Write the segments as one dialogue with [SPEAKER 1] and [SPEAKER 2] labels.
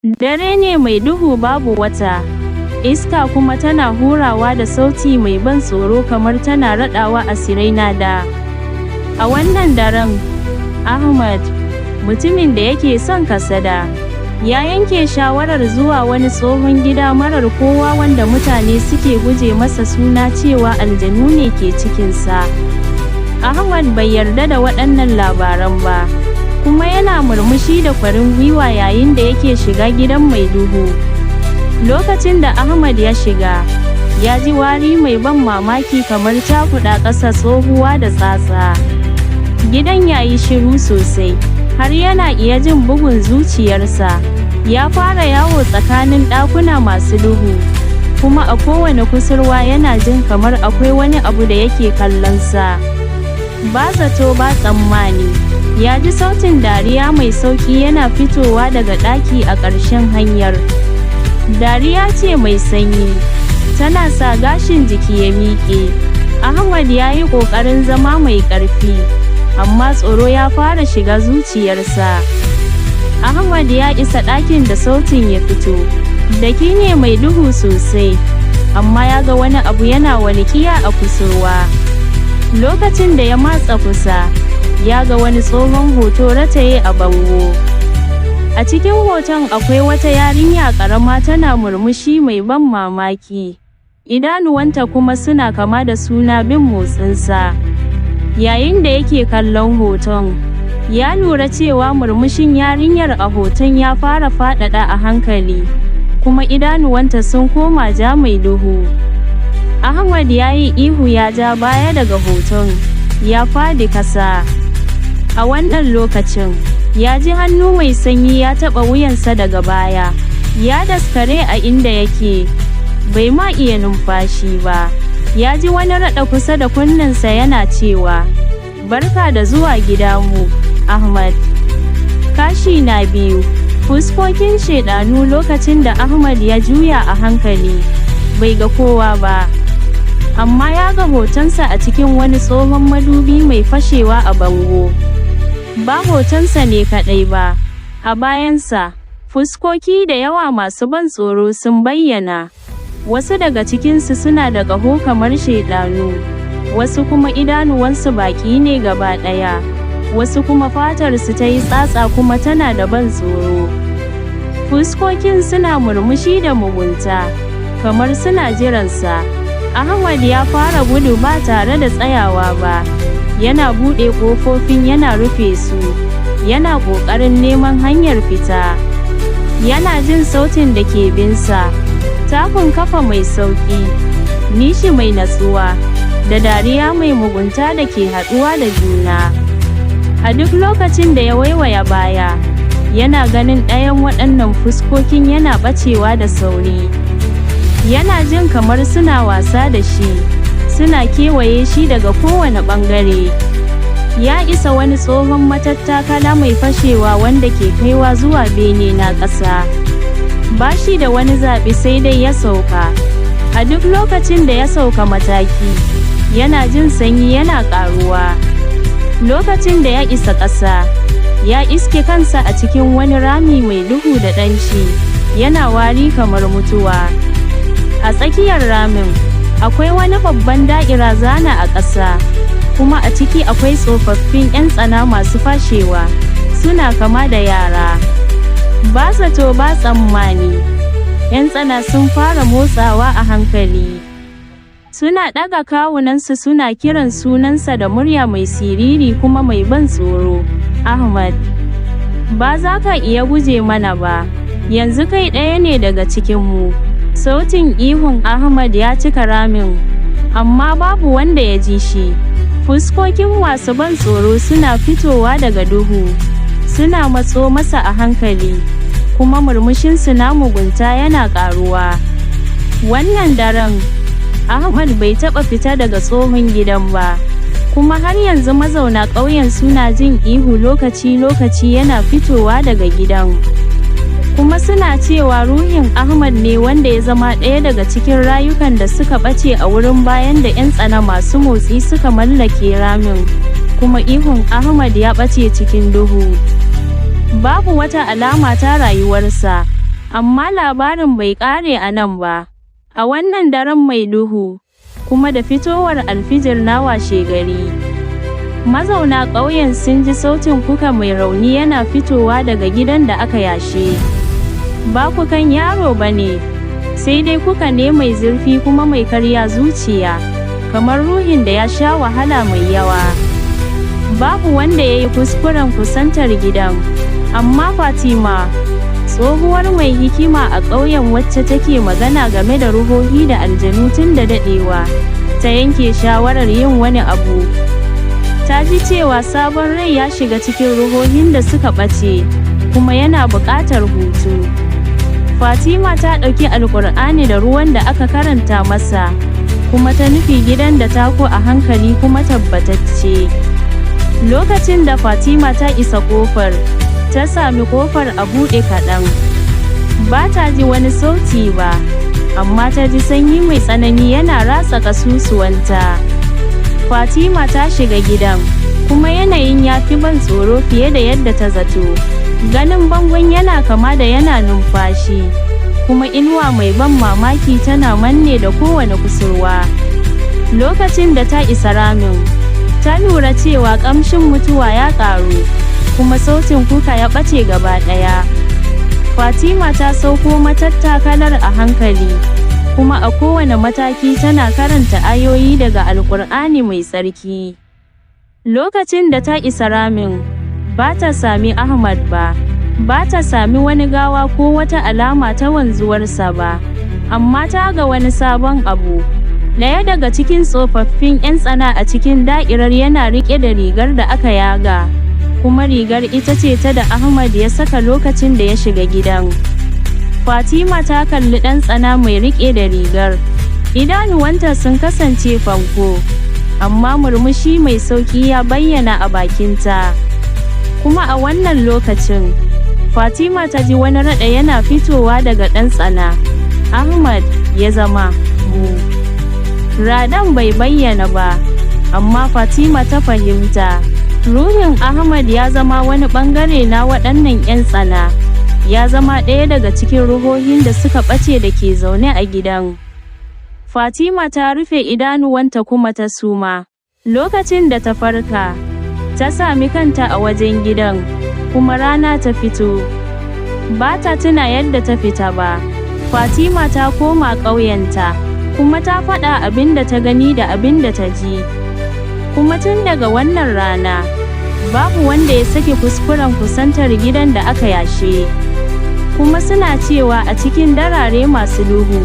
[SPEAKER 1] Dare ne mai duhu, babu wata, iska kuma tana hurawa da sauti mai ban tsoro kamar tana raɗawa asirai na da. A wannan daren, Ahmad, mutumin da yake son kasada, ya yanke shawarar zuwa wani tsohon gida marar kowa wanda mutane suke guje masa, suna cewa aljanu ne ke cikinsa. Ahmad bai yarda da waɗannan labaran ba, kuma yana murmushi da kwarin gwiwa yayin da yake shiga gidan mai duhu. Lokacin da Ahmad ya shiga, ya ji wari mai ban mamaki kamar cakuɗa ƙasa tsohuwa da tsatsa. Gidan ya yi shiru sosai, har yana iya jin bugun zuciyarsa. Ya fara yawo tsakanin ɗakuna masu duhu, kuma a kowane kusurwa yana jin kamar akwai wani abu da yake kallonsa. Ba zato ba tsammani, ya ji sautin dariya mai sauƙi yana fitowa daga ɗaki a ƙarshen hanyar. Dariya ce mai sanyi, tana sa gashin jiki ya miƙe. Ahmad ya yi ƙoƙarin zama mai ƙarfi, amma tsoro ya fara shiga zuciyarsa. Ahmad ya isa ɗakin da sautin ya fito. Daki ne mai duhu sosai, amma ya ga wani abu yana walƙiya a kusurwa. Lokacin da ya matsa kusa, ya ga wani tsohon hoto rataye a bango. A cikin hoton akwai wata yarinya ƙarama tana murmushi mai ban mamaki. Idanuwanta kuma suna kama da suna bin motsinsa. Yayin da yake kallon hoton, ya lura cewa murmushin yarinyar a hoton ya fara faɗaɗa a hankali, kuma idanuwanta sun koma ja mai duhu. Ahmad ya yi ihu, ya ja baya daga hoton, ya fadi kasa. A wannan lokacin, ya ji hannu mai sanyi ya taɓa wuyansa daga baya. Ya daskare a inda yake, bai ma iya numfashi ba. Ya ji wani raɗa kusa da kunnensa yana cewa, "Barka da zuwa gidanmu, Ahmad." Kashi na biyu, fuskokin shaidanu. Lokacin da Ahmad ya juya a hankali, bai ga kowa ba. Amma ya ga hotonsa a cikin wani tsohon madubi mai fashewa a bango. Ba hotonsa ne kaɗai ba, a bayansa, fuskoki da yawa masu ban tsoro sun bayyana. Wasu daga cikinsu suna da ƙaho kamar shaidanu, wasu kuma idanuwansu baƙi ne gaba ɗaya, wasu kuma fatarsu ta yi tsatsa kuma tana da ban tsoro. Fuskokin suna murmushi da mugunta, kamar suna jiransa. Ahmad ya fara gudu ba tare da tsayawa ba, yana buɗe ƙofofin yana rufe su, yana ƙoƙarin neman hanyar fita. Yana jin sautin da ke binsa, takun kafa mai sauƙi, nishi mai natsuwa, da dariya mai mugunta da ke haɗuwa da juna. A duk lokacin da ya waiwaya baya, yana ganin ɗayan waɗannan fuskokin yana ɓacewa da sauri. Yana jin kamar suna wasa da shi, suna kewaye shi daga kowane ɓangare. Ya isa wani tsohon matattakala mai fashewa wanda ke kaiwa zuwa bene na ƙasa. Ba shi da wani zaɓi sai dai ya sauka. A duk lokacin da ya sauka mataki, yana jin sanyi yana ƙaruwa. Lokacin da ya isa ƙasa, ya iske kansa a cikin wani rami mai duhu da ɗanshi, yana wari kamar mutuwa. A tsakiyar ramin, akwai wani babban da'ira zana a ƙasa, kuma a ciki akwai tsofaffin 'yan tsana masu fashewa, suna kama da yara. Ba zato ba tsammani, 'yan tsana sun fara motsawa a hankali. Suna ɗaga kawunansu suna kiran sunansa da murya mai siriri kuma mai ban tsoro: "Ahmad. Ba za ka iya guje mana ba, yanzu kai ɗaya ne daga cikinmu." Sautin ihun Ahmad ya cika ramin, amma babu wanda ya ji shi. Fuskokin masu ban tsoro suna fitowa daga duhu, suna matso masa a hankali, kuma murmushinsu na mugunta yana ƙaruwa. Wannan daren, Ahmad bai taɓa fita daga tsohon gidan ba, kuma har yanzu mazauna ƙauyen suna jin ihu lokaci-lokaci yana fitowa daga gidan. Kuma suna cewa ruhin Ahmad ne wanda ya zama ɗaya daga cikin rayukan da suka ɓace a wurin bayan da 'yan tsana masu motsi suka mallake ramin, kuma ihun Ahmad ya ɓace cikin duhu. Babu wata alama ta rayuwarsa. Amma labarin bai ƙare a nan ba. A wannan daren mai duhu, kuma da fitowar alfijir na washe gari, mazauna ƙauyen sun ji sautin kuka mai rauni yana fitowa daga gidan da aka yashe. Ba kukan yaro ba ne, sai dai kuka ne mai zurfi kuma mai karya zuciya, kamar ruhin da ya sha wahala mai yawa. Babu wanda ya yi kuskuren kusantar gidan, amma Fatima, tsohuwar mai hikima a ƙauyen wacce take magana game da ruhohi da aljanu tun da daɗewa, ta yanke shawarar yin wani abu. Ta ji cewa sabon rai ya shiga cikin ruhohin da suka ɓace, kuma yana buƙatar hutu. Fatima ta ɗauki Alƙur'ani da ruwan da aka karanta masa, kuma ta nufi gidan da tako a hankali kuma tabbatacce. Lokacin da Fatima ta isa ƙofar, ta sami ƙofar a buɗe kaɗan. Ba ta ji wani sauti ba, amma ta ji sanyi mai tsanani yana ratsa ƙasusuwanta. Fatima ta shiga gidan, kuma yanayin ya fi ban tsoro fiye da yadda ta zato. Ganin bangon yana kama da yana numfashi, kuma inuwa mai ban mamaki tana manne da kowane kusurwa. Lokacin da ta isa ramin, ta lura cewa ƙamshin mutuwa ya ƙaru, kuma sautin kuka ya ɓace gaba ɗaya. Fatima ta sauko matattakalar a hankali, kuma a kowane mataki tana karanta ayoyi daga Alƙur'ani Mai Tsarki. Lokacin da ta isa ramin, ba ta sami Ahmad ba, ba ta sami wani gawa ko wata alama ta wanzuwarsa ba, amma ta ga wani sabon abu. Ɗaya daga cikin tsofaffin 'yan tsana a cikin da'irar yana riƙe da rigar da aka yaga, kuma rigar ita ce ta da Ahmad ya saka lokacin da ya shiga gidan. Fatima ta kalli ɗan tsana mai riƙe da rigar. Idanuwanta sun kasance fanko, amma murmushi mai sauƙi ya bayyana a bakinta. Kuma a wannan lokacin, Fatima ta ji wani raɗa yana fitowa daga ɗan tsana. "Ahmad ya zama mu." Raɗan bai bayyana ba, amma Fatima ta fahimta. Ruhin Ahmad ya zama wani ɓangare na waɗannan 'yan tsana. Ya zama ɗaya daga cikin ruhohin da suka ɓace da ke zaune a gidan. Fatima ta rufe idanuwanta kuma ta suma. Lokacin da ta farka, ta sami kanta a wajen gidan, kuma rana ta fito. Ba ta tuna yadda ta fita ba. Fatima ta koma ƙauyenta, kuma ta faɗa abin da ta gani da abin da ta ji. Kuma tun daga wannan rana, babu wanda ya sake kuskuren kusantar gidan da aka yashe. Kuma suna cewa a cikin darare masu duhu,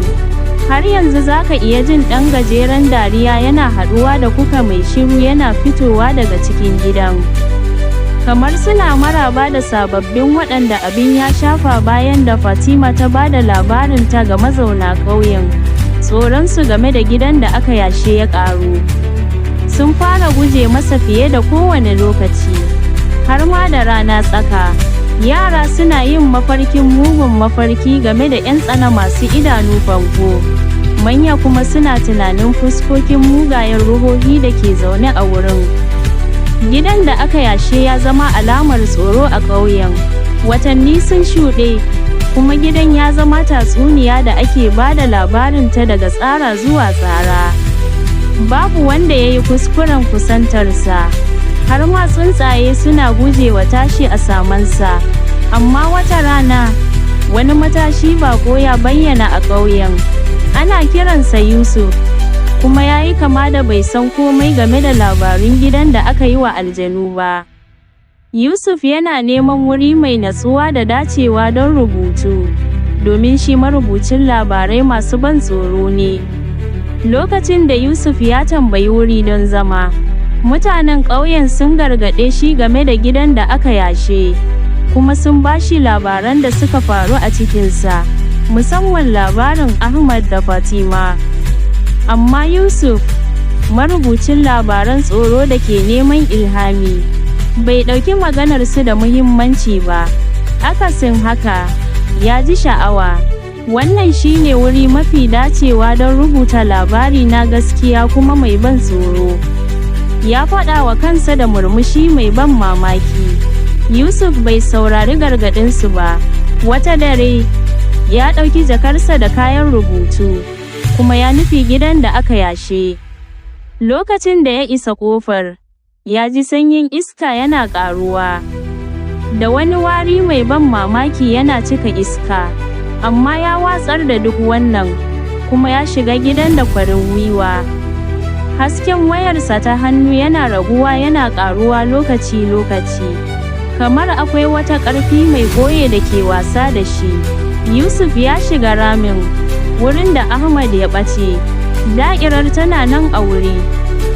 [SPEAKER 1] har yanzu za ka iya jin ɗan gajeren dariya yana haɗuwa da kuka mai shiru yana fitowa daga cikin gidan. Kamar suna maraba da sababbin waɗanda abin ya shafa. Bayan da Fatima ta ba da labarinta ga mazauna ƙauyen, tsoronsu game da gidan da aka yashe ya ƙaru. Sun fara guje masa fiye da kowane lokaci, har ma da rana tsaka. Yara suna yin mafarkin mugun mafarki game da 'yan tsana masu idanu fanko. Manya kuma suna tunanin fuskokin mugayen ruhohi da ke zaune a wurin. Gidan da aka yashe ya zama alamar tsoro a ƙauyen. Watanni sun shuɗe, kuma gidan ya zama tatsuniya da ake ba da labarinta daga tsara zuwa tsara. Babu wanda ya yi kuskuren kusantarsa. Har ma tsuntsaye suna gujewa tashi a samansa. Amma wata rana, wani matashi bako ya bayyana a ƙauyen. Ana kiransa Yusuf, kuma ya yi kama da bai san komai game da labarun gidan da aka yi wa aljanu ba. Yusuf yana neman wuri mai natsuwa da dacewa don rubutu, domin shi marubucin labarai masu ban tsoro ne. Lokacin da Yusuf ya tambayi wuri don zama, mutanen ƙauyen sun gargaɗe shi game da gidan da aka yashe, kuma sun ba shi labaran da suka faru a cikinsa, musamman labarin Ahmad da Fatima. Amma Yusuf, marubucin labaran tsoro da ke neman ilhami, bai ɗauki maganarsu da muhimmanci ba. Akasin haka, ya ji sha'awa. "Wannan shine wuri mafi dacewa don rubuta labari na gaskiya kuma mai ban tsoro," ya faɗa wa kansa da murmushi mai ban mamaki. Yusuf bai saurari gargaɗinsu ba. Wata dare, Ya ɗauki jakarsa da kayan rubutu, kuma ya nufi gidan da aka yashe. Lokacin da ya isa ƙofar, ya ji sanyin iska yana ƙaruwa, da wani wari mai ban mamaki yana cika iska, amma ya watsar da duk wannan, kuma ya shiga gidan da kwarin gwiwa. Hasken wayarsa ta hannu yana raguwa yana ƙaruwa lokaci-lokaci, kamar akwai wata ƙarfi mai ɓoye da ke wasa da shi. Yusuf ya shiga ramin, wurin da Ahmad ya ɓace. Da'irar tana nan a wuri,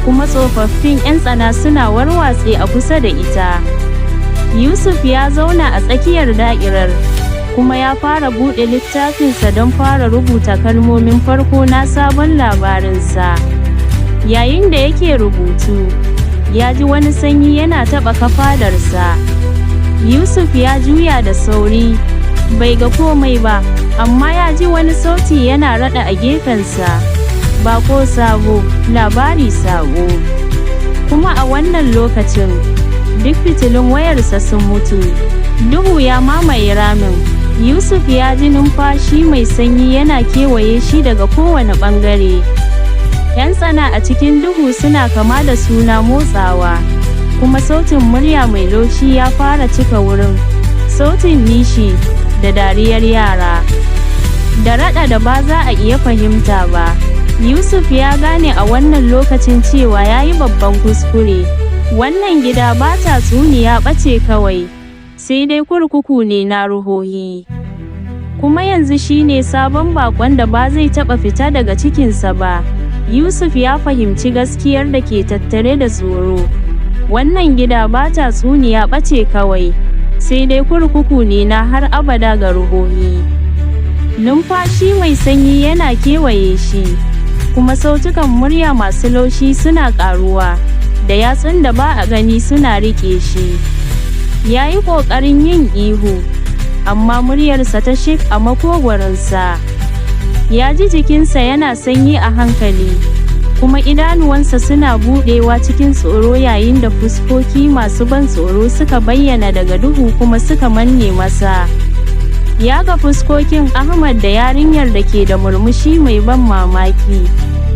[SPEAKER 1] kuma tsofaffin 'yan tsana suna warwatse a kusa da ita. Yusuf ya zauna a tsakiyar da'irar, kuma ya fara buɗe littafinsa don fara rubuta kalmomin farko na sabon labarinsa. Yayin da yake rubutu, ya ji wani sanyi yana taɓa kafadarsa. Yusuf ya juya da sauri, bai ga komai ba, amma ya ji wani sauti yana raɗa a gefensa. "Bako sabo, labari sabo." Kuma a wannan lokacin, duk fitilun wayarsa sun mutu. Duhu ya mamaye ramin. Yusuf ya ji numfashi mai sanyi yana kewaye shi daga kowane ɓangare. 'Yan tsana a cikin duhu suna kama da suna motsawa, kuma sautin murya mai laushi ya fara cika wurin. Sautin nishi, da dariyar yara, da raɗa da ba za a iya fahimta ba. Yusuf ya gane a wannan lokacin cewa ya yi babban kuskure. Wannan gida ba tatsuniya ɓace kawai, sai dai kurkuku ne na ruhohi. Kuma yanzu shi ne sabon bakon da ba zai taɓa fita daga cikinsa ba. Yusuf ya fahimci gaskiyar da ke tattare da tsoro. Wannan gida ba tatsuniya ɓace kawai, sai dai kurkuku ne na har abada ga ruhohi. Numfashi mai sanyi yana kewaye shi, kuma sautukan murya masu laushi suna ƙaruwa, da yatsun da ba a gani suna riƙe shi. Ya yi ƙoƙarin yin ihu, amma muryarsa ta shik a makogwaronsa. Ya ji jikinsa yana sanyi a hankali, kuma idanuwansa suna buɗewa cikin tsoro yayin da fuskoki masu ban tsoro suka bayyana daga duhu kuma suka manne masa. Ya ga fuskokin Ahmad da yarinyar da ke da murmushi mai ban mamaki,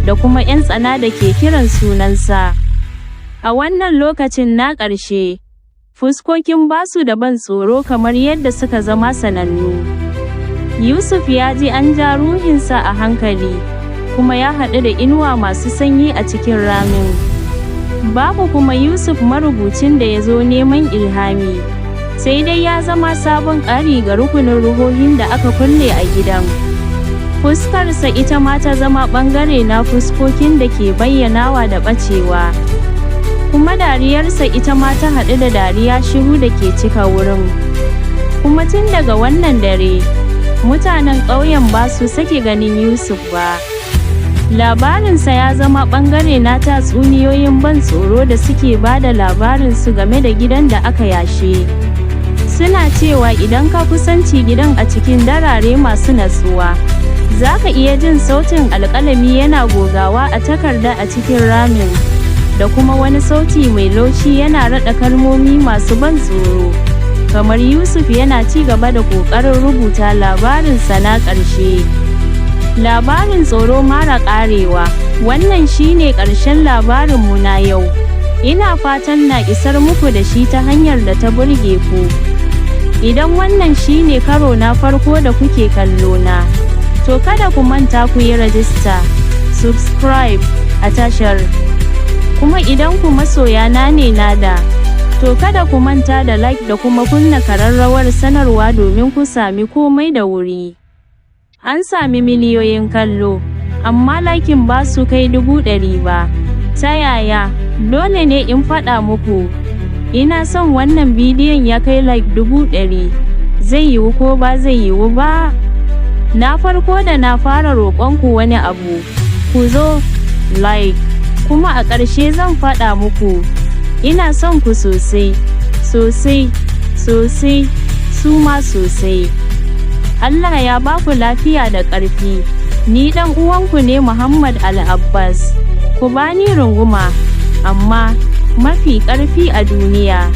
[SPEAKER 1] da kuma 'yan tsana da ke kiran sunansa. A wannan lokacin na ƙarshe, fuskokin basu da ban tsoro kamar yadda suka zama sanannu. Yusuf ya ji an ja ruhinsa a hankali, kuma ya haɗu da inuwa masu sanyi a cikin ramin. Babu kuma Yusuf marubucin da ya zo neman ilhami, sai dai ya zama sabon ƙari ga rukunin ruhohin da aka kulle a gidan. Fuskarsa ita ma ta zama ɓangare na fuskokin da ke bayyanawa da ɓacewa. Kuma dariyarsa ita ma ta haɗu da dariya shiru da ke cika wurin. Kuma tun daga wannan dare, mutanen ƙauyen ba su sake ganin Yusuf ba. Labarinsa ya zama ɓangare na tatsuniyoyin ban tsoro da suke ba da labarinsu game da gidan da aka yashe. Suna cewa idan ka kusanci gidan a cikin darare masu natsuwa, za ka iya jin sautin alƙalami yana gogawa a takarda a cikin ramin, da kuma wani sauti mai laushi yana raɗa kalmomi masu ban tsoro, kamar Yusuf yana ci gaba da ƙoƙarin rubuta labarinsa na ƙarshe. Labarin tsoro mara ƙarewa. Wannan shine ƙarshen labarinmu na yau. Ina fatan na isar muku da shi ta hanyar da ta burge ku. Idan wannan shine karo na farko da kuke kallo na, to kada ku manta ku yi rajista, subscribe, a tashar. Kuma idan ku masoya na ne nada, to kada ku manta da like da kuma kunna kararrawar sanarwa domin ku sami komai da wuri. An sami miliyoyin kallo, amma liking ba su kai 100,000 ba. Ta yaya? Dole ne in faɗa muku. Ina son wannan bidiyon ya kai like 100,000. Zai yiwu ko ba zai yiwu ba? Na farko da na fara roƙonku wani abu. Ku zo, like, kuma a ƙarshe zan faɗa muku. Ina son ku sosai, sosai, sosai, suma sosai. Allah ya ba ku lafiya da ƙarfi. Ni ɗan uwanku ne Muhammad Al-Abbas. Ku bani runguma, amma mafi ƙarfi a duniya.